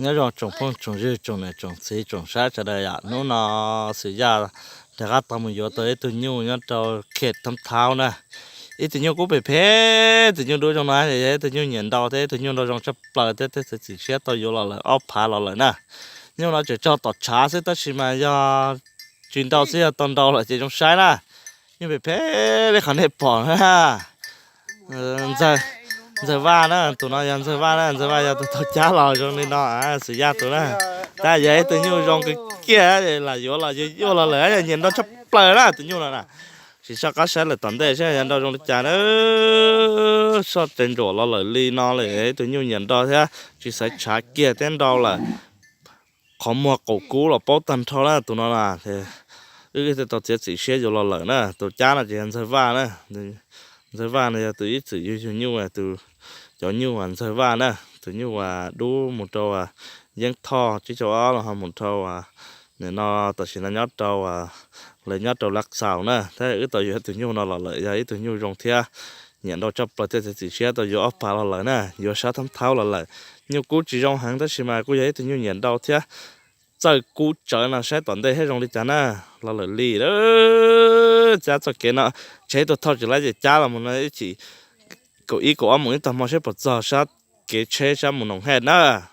Nyob zoo tsoom phooj tsoom ywg tsoom niam tsoom txiv tsoom saib sawv daws yom, hnub no Xwm Yaj rov qab tau mus yuav tau ib tug nyuj nyob rau khem Thoob Thaub na. Ib tug nyuj kub phem phem, tus nyuj dub zoo no yog ib tug nyuj nyiam nrau thiab ib tug nyuj nrau zoo tshaj plaws thiab, tej txiav txim siab tau yuav los lawm ob phav los lawm na. Nyuj no tseem tso tom tshav xwb tab sis mas yog tsis nrau xwb, yog tau nrau lawm ces zoo saib na. Nyuj phem phem li qhov nej pom na. Ntxawg Vaj na, tus no yog Ntxawg Vaj na, Ntxawg Vaj yog tus tau cab los zoo li no, Xwm Yaj tus na. Tab yog ib tug nyuj zoo kawg kiag, lam yuav los yuav yuav los lawm, nyiam nrau tshaj plaws na tus nyuj no na. Sim soj qab saib lawm tom ntej saib yog nrau zoo li cas na. Soj tsees ntsuam los lawm li no lawm, ib tug nyuj nyiam nrau thiab tsis xaiv tshav kiag thiab nrau lawm. Qhov muag qaum kub los paub tag nrho na tus no na. Wb thiaj tau txiav txim siab yuav los lawm na. Tus cab no ces yog Ntxawg Vaj na. Ntxawg Vaj no yog tus ib txwm yug yug nyuj, tus cov nyuj uas Ntxawg Vaj na, tus nyuj uas dub mus rau Yeeb Thoj Tsib Caug Ob los ho mus rau nim no tam sim no nyob rau, lawv nyob rau Laj Xaus na. Thiab wb tau yuav tus nyuj no los lawm, yog ib tug nyuj zoo thiab nyiam nrau tshaj plaws thiab txiav txim siab tau yuav ob phav los lawm na, yuav sab Thoob Thaub los lawm. Nyuj kub tsis zoo heev tab sis mas kuj yog ib tug nyuj nyiam nrau thiab. Txawj kub tsawv no, saib tom ntej thiab zoo li cas na. Los lawm li, cab txoj kev no, tsheb tuaj thauj tsis laib ces cab los mus no ib chim kaum ib kaum ob moos ib tag hmo saib puas txog sab kev tsheb sab mus Noom Hej na.